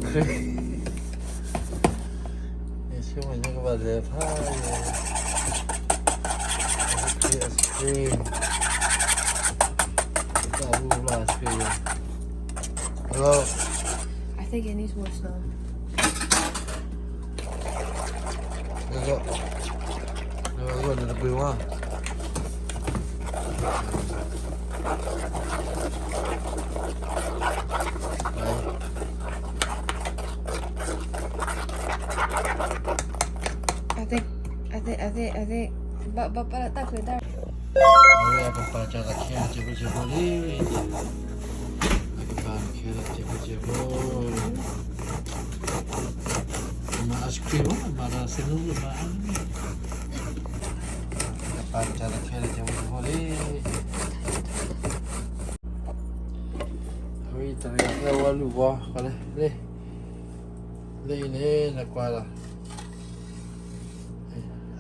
ယဆိကမိၣ်ညါကဘၣ်လဲၤဖးယဲၢ်, ice cream, ice cream, တၢ်ဘူဘျီ ice cream ယဲၢ်, hello, I think it needs more snow. နတပှ့ၤဝဲ I think, I think, I think, I think, but, but, but, တၢ်ချၢတၢ် အဝဲအကပာ်စၢ်သးခဲလၢာ် ကဲဖိကဲဖိလံ, အကပာ်ခဲလၢာ် ကဲဖိကဲဖိ, မၤ ice cream မး မၤဒီးစ့နူမၤ အကပာ်စၢ်သးခဲလၢာ် ကဲဖိကဲဖိလံ, အဝဲတၢ်ဂၤလၢဝဲလူၢ်ဝီ ကွၢ်လၢ လၢ လၢအံၤန့ၣ် နကွၢ်လီၤ,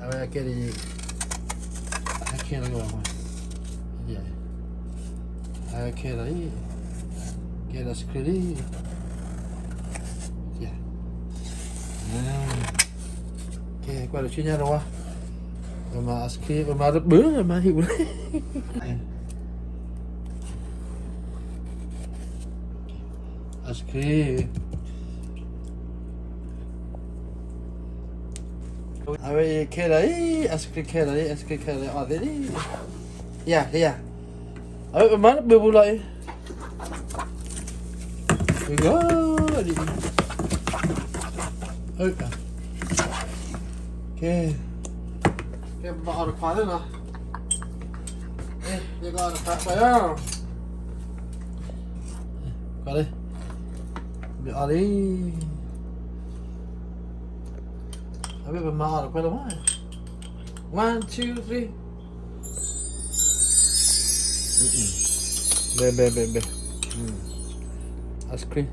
အဝဲအကဲဒ်အံၤ, အခဲလၢာ်ကဘၣ်မး, အခဲလၢာ်အံၤ, ကဲလၢာ် ice cream လံ, ကဲ ကွၢ်လၢဆူညါတဝါ, ပမၤ ice cream ပမၤတဘၣ် ပမၤဟံၣ်ပူၤလံ ice cream, အဝဲခဲလၢာ်အံၤ ice cream ခဲလၢာ်အံၤ ice cream ခဲလၢာ်အံၤ အီၣ်သ့လံ, ယၤ ယၤ, အဝဲပမၤတဘၣ်ပူၤလီၤအံၤ, ဂီၤလံ, ကဲ, ကဲ ဘၣ်အီၣ်တခွးလၢနီၤ, ယကအီၣ်တခွး ကွၢ်ယၤ, ကွၢ်လံ, ဘၣ်အီၣ်လံ, အဝဲပမၤအီၣ်တခွးလၢမး, one, two, three, ice cream.